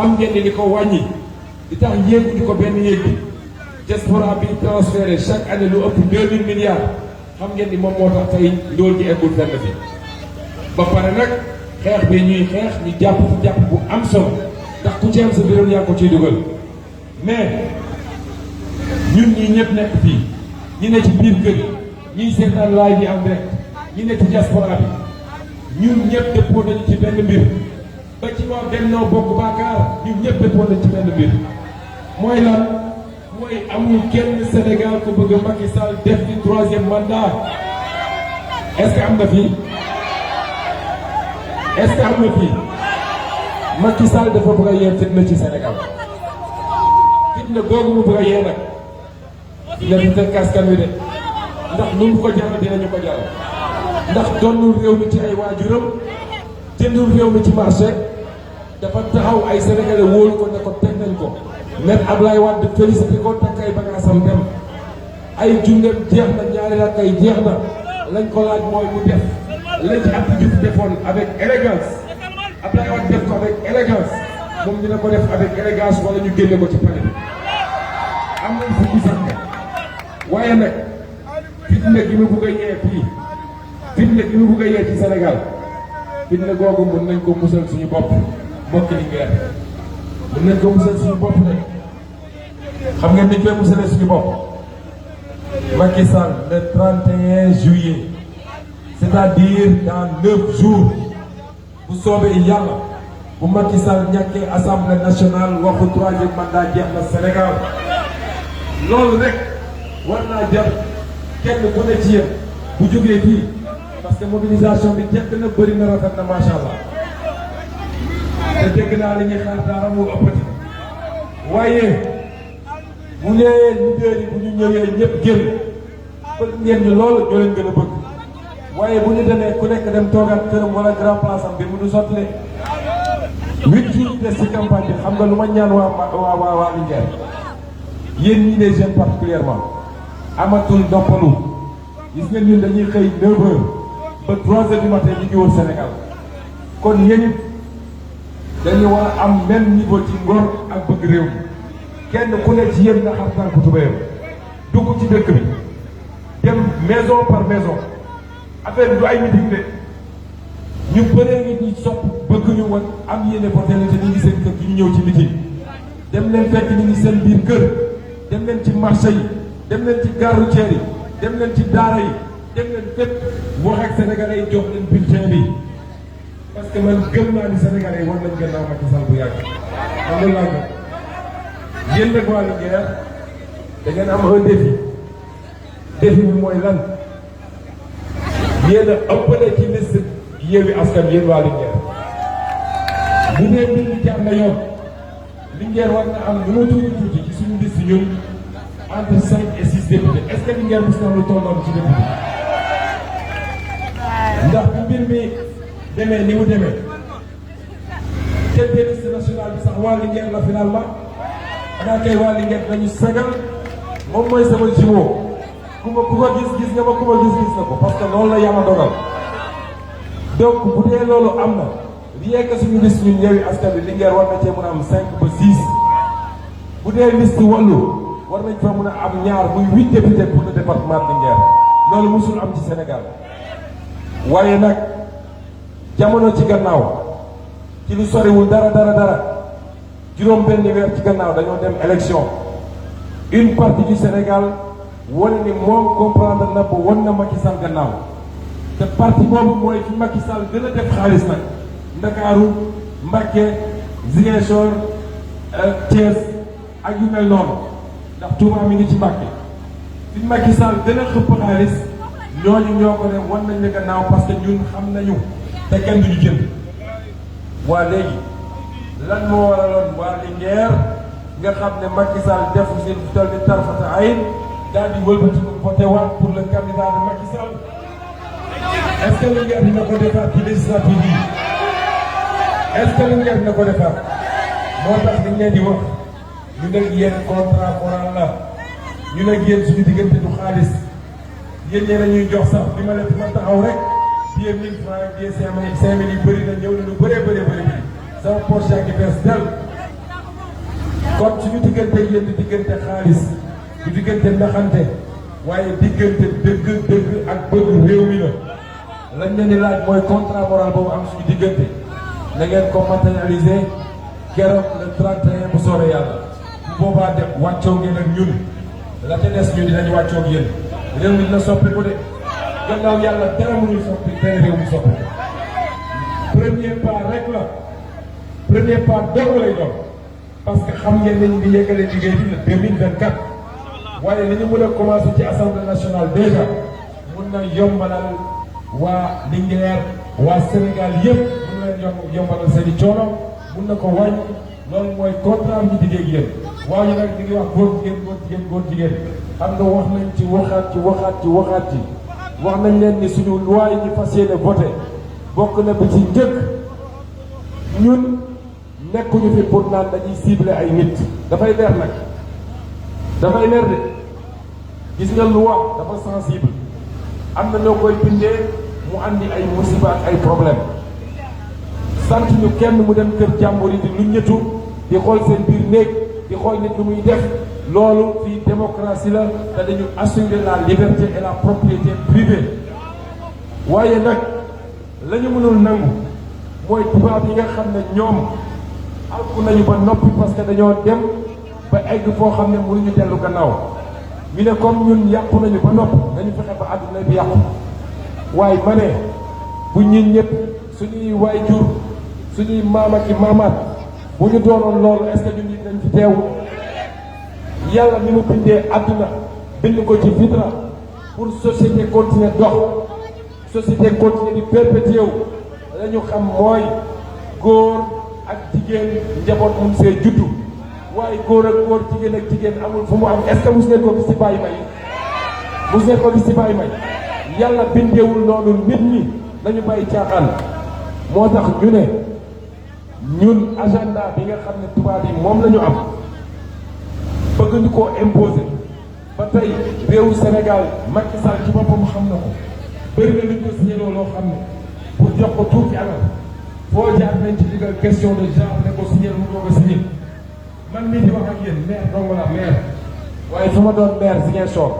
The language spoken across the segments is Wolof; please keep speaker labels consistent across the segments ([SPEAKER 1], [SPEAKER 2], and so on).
[SPEAKER 1] xam ngeen ni li ko wàññi di tax yéegu di ko benn yéeg bi diaspora bi transféré chaque année lu ëpp 2000 milliards xam ngeen ni moom moo tax tey ndóol gi eggul fenn fi ba pare nag xeex bi ñuy xeex ñu jàpp bu am solo ndax ku ci am sa biroon yaa ko ciy dugal mais ñun ñii ñëpp nekk fii ñi ne ci biir kër ñiy seetaan live yi en direct ñi ne ci diaspora bi ñun ñëpp dëppoo nañu ci benn mbir ba ci waa Benno Bokk Yaakaar ñun ñëpp dëppoo nañu ci benn mbir mooy lan mooy amul kenn Sénégal ko bëgg Macky Sall def di 3e mandat est-ce que am na fii est-ce que am na fii Macky Sall dafa bëgg a yee fitna ci Sénégal fitna googu mu bëgg a yee nag dina fi fekk askan wi de ndax nu mu ko jaral dinañu ko jaral ndax doonul réew mi ci ay waajuram jëndul réew mi ci marché dafa taxaw ay sénégalais wóolu ko ne ko teg nañ ko même Ablaye Wade félicité ko takk ay bagaasam dem ay junneem jeex na ñaari rakk ay jeex na lañ ko laaj mooy mu def lañ ci Abdou Diouf defoon avec élégance Ablaye Wade def ko avec élégance moom dina ko def avec élégance wala ñu génne ko ci palais bi am nañ fi ci sax waaye nag fitna gi mu bugg a yee fii fitna gi mu bugg a yee ci Sénégal fitna googu mën nañ ko musal suñu bopp mbokk Linguère mën nañ ko musal suñu bopp rek xam ngeen niñ koy musalee suñu bopp Macky Sall le 31 juillet c'est-à-dire dans 9 jours bu soobee yàlla bu Macky Sall ñàkkee assemblée nationale waxu 3e mandat jeex na Sénégal loolu rek war naa jar kenn ku ne ci yéen bu jógee fii parce que mobilisation bi jekk na bëri na rafet na macha allah te dégg naa li ñuy xaar dara mu ëppati waaye bu nee leader yi bu ñu ñëwee ñëpp génn bëgg ngeen ñu loolu ñoo leen gën a bëgg waaye bu ñu demee ku nekk dem toogaat këram wala grand place am bi mu du sotti 8 jours des ci campagne bi xam nga lu ma ñaan waa Linguère yéen ñii les jeunes particulièrement amatul noppalu gis ngeen ñun dañuy xëy 9h ba 3h du matin ñu ngi woon Sénégal kon yéen it dañu war a am même niveau ci ngor ak bëgg réew mi kenn ku ne ci yéen nga xam tànku tubéyam dugg ci dëkk bi dem maison par maison affaire bi du ay meeting de ñu bëree ngi ñi sopp bëgg ñu woon am yéene voté la te ñu ngi seen kër gi ñu ñëw ci meeting dem leen fekk ñu ngi seen biir kër dem leen ci marché yi dem leen ci gare routière yi dem leen ci daara yi dem leen fépp wax ak sénégalais yi jox leen bulletin bi parce que man gëm naa ni sénégalais yi war nañ gannaaw Macky Sall bu yàgg man loolu laa gëm yéen nag waa Linguère da ngeen am un défi bi mooy lan yéen a ëppale ci liste Yewwi Askan yéen waa Linguère bu dee mbir mi jaar na yoon Linguère war na am lu ma tuuti ci suñu liste ñun entre 5 et 6 députés est-ce que Linguère mos na am lu tolloon ci député ndax bu mbir mi demee ni mu demee te liste nationale bi sax waa Linguère la finalement xanaa kay waa Linguère dañu sagal moom mooy sama jiwoo ku ko gis nga ma ku ma gis na ko parce que loolu la yàlla dogal donc bu dee loolu am na rien que suñu liste ñun Yewwi Askan Wi Linguère war na cee mën a am 5 ba 6 bu dee liste Wallu war nañ fa mën a am ñaar muy 8 députés pour le département de Linguère loolu musul am ci Sénégal waaye nag jamono ci gannaaw ci lu soriwul dara juróom benn weer ci gannaaw dañoo dem élection une partie du Sénégal wane ni moom comprendre na ba wan na Macky Sall gannaaw te parti boobu mooy fi Macky Sall gën a def xaalis nag Ndakaaru Mbacké Ziguinchor Thiès ak yu mel noonu ndax Touba mi ngi ci Mbacké fi Macky Sall gën a xëpp xaalis ñooñu ñoo ko ne wan nañ ne gannaaw parce que ñun xam nañu te kenn duñu jënd waa léegi lan moo waraloon waa Linguère nga xam ne Macky Sall defu seen tool ni tarfata ayn daal di wëlbati ko voté waat pour le candidat de Macky Sall est-ce que Linguère dina ko defaat ci législative yi est-ce que Linguère dina ko defaat moo tax dañ leen di wax ñu nekk yéen contrat moral la ñu nekk yéen suñu diggante du xaalis yéen ñee nañuy jox sax li ma leen ma taxaw rek billet 1000 francs billet 5000 yu bëri na ñëw na lu bëree bëri sama poche yaa ngi fees del kon suñu diggante yéen di diggante xaalis du diggante naxante waaye diggante dëgg ak bëgg réew mi la lañ leen di laaj mooy contrat moral boobu am suñu diggante na ngeen ko matérialiser keroog le 31 bu soobee yàlla bu boobaa def wàccoo ngeen ak ñun la te des ñun dinañ wàccoo ak yéen réew mi dina soppiku de gannaaw yàlla dara mënul soppi te réew mi soppi premier pas rek la premier pas dong lay doon parce que xam ngeen ne ñu ngi yeggale liggéey bi le 2024 waaye li ñu mën a commencé ci assemblée nationale déjà mun na yombalal waa Linguère waa Sénégal yëpp mun leen yombalal seen i coono mun na ko wàññi loolu mooy contrat ñu diggee ak yéen waaw ñu nag ñu ngi wax góor jigéen xam nga wax nañ ci waxaat ci wax nañ leen ni suñu loi yi ñu fas yéene voté bokk na bi ci njëkk ñun nekkuñu fi pour naan dañuy ciblé ay nit dafay leer nag dafay leer de gis nga loi dafa sensible am na noo koy bindee mu andi ay musiba ak ay problème sant ñu kenn mu dem kër jàmbur yi di lu ñëtu di xool seen biir néeg di xool nit lu muy def loolu fii démocratie la te dañu assurer la liberté et la propriété privée waaye nag la ñu mënul nangu mooy tubaab yi nga xam ne ñoom alku nañu ba noppi parce que dañoo dem ba egg foo xam ne mënuñu dellu gannaaw ñu ne comme ñun yàqu nañu ba noppi dañu fexe ba àdduna bi yàqu waaye ma ne bu ñun ñëpp suñuy waajur suñuy maam ak i maamaat bu ñu doonoon loolu est-ce que ñun ñi dañ fi teew yàlla ni mu bindee àdduna bind ko ci fitra pour société continuer dox société continuer di perpétuer wu la ñu xam mooy góor ak jigéen njaboot mun see juddu waaye góor ak góor jigéen ak jigéen amul fu mu am est-ce que mos ngeen ko gis ci bàyyi may mos ngeen ko gis ci bàyyi may yàlla bindeewul noonu nit ñi nañu bàyyi caaxaan moo tax ñu ne ñun agenda bi nga xam ne tubaab yi moom la ñu am bëgg ñu koo imposer ba tey réewu Sénégal Macky Sall ci boppam xam na ko bëri na luñ ko signé loo xam ne pour jox ko tuuti alal foo jaar nañ ci digal question de genre ne ko signé mu ko signé man mii di wax ak yéen maire dong la maire waaye su ma doon maire Ziguinchor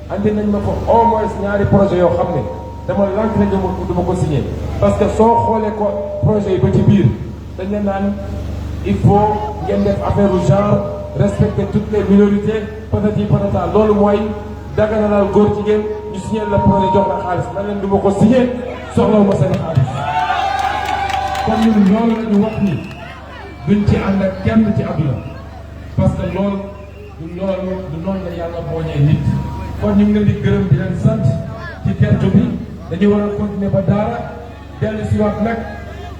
[SPEAKER 1] andi nañ ma ko au moins ñaari projet yoo xam ne dama lànk na duma ko signé parce que soo xoolee ko projet yi ba ci biir dañ la naan il faut ngeen def affaire u genre respecter toutes les minorités patati patata loolu mooy daganalal góor jigéen ñu signé la projet jox la xaalis man leen du ma ko signé soxlawu ma seen xaalis kon ñun loolu la ñu wax ni duñ ci ànd ak kenn ci àdduna parce que loolu du noonu la yàlla mooñee nit kon ñu ngi leen di gërëm di leen sant ci tertu bi dañu war a continuer ba daara dellu si waat nag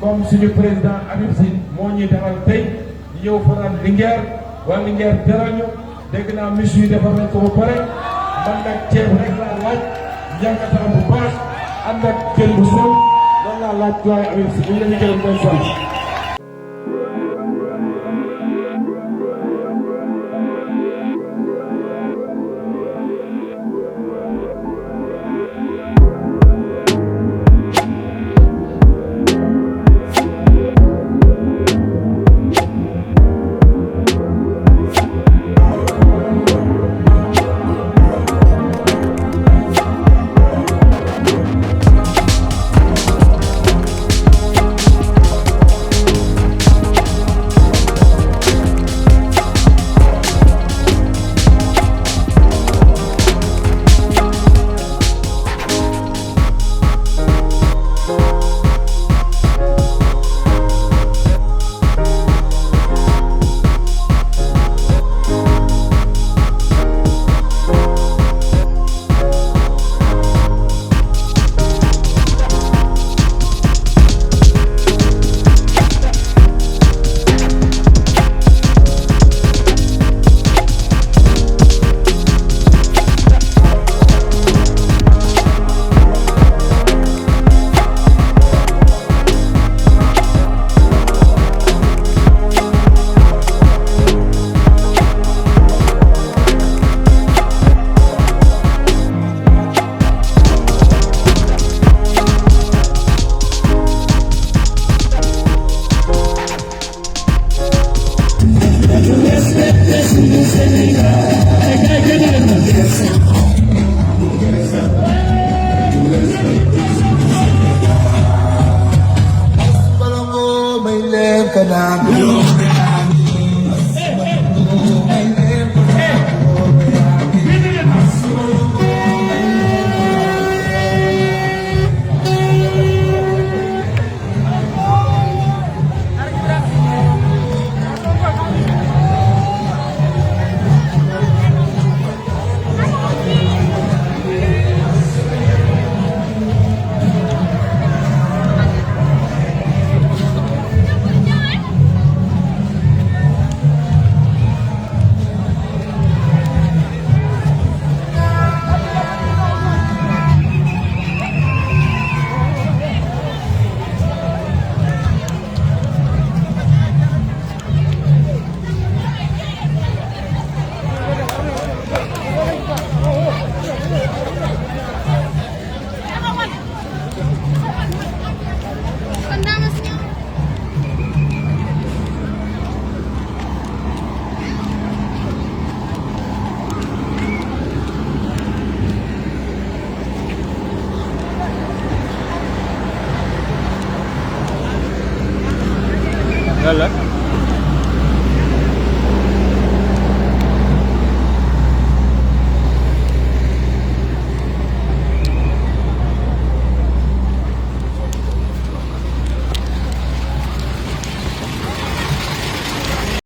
[SPEAKER 1] comme suñu président Habib Sy moo ñuy defal tey ñu ñëw fanaan Linguère waa Linguère teral ñu dégg naa miche yi defar nañ ko ba pare man nag ceeb rek laa laaj njàngataram bu baax ànd ak jën bu sew loolu laa laaj doy Habib Sy ñu ngi leen di gërëm leen sant
[SPEAKER 2] Balongo may leen ka na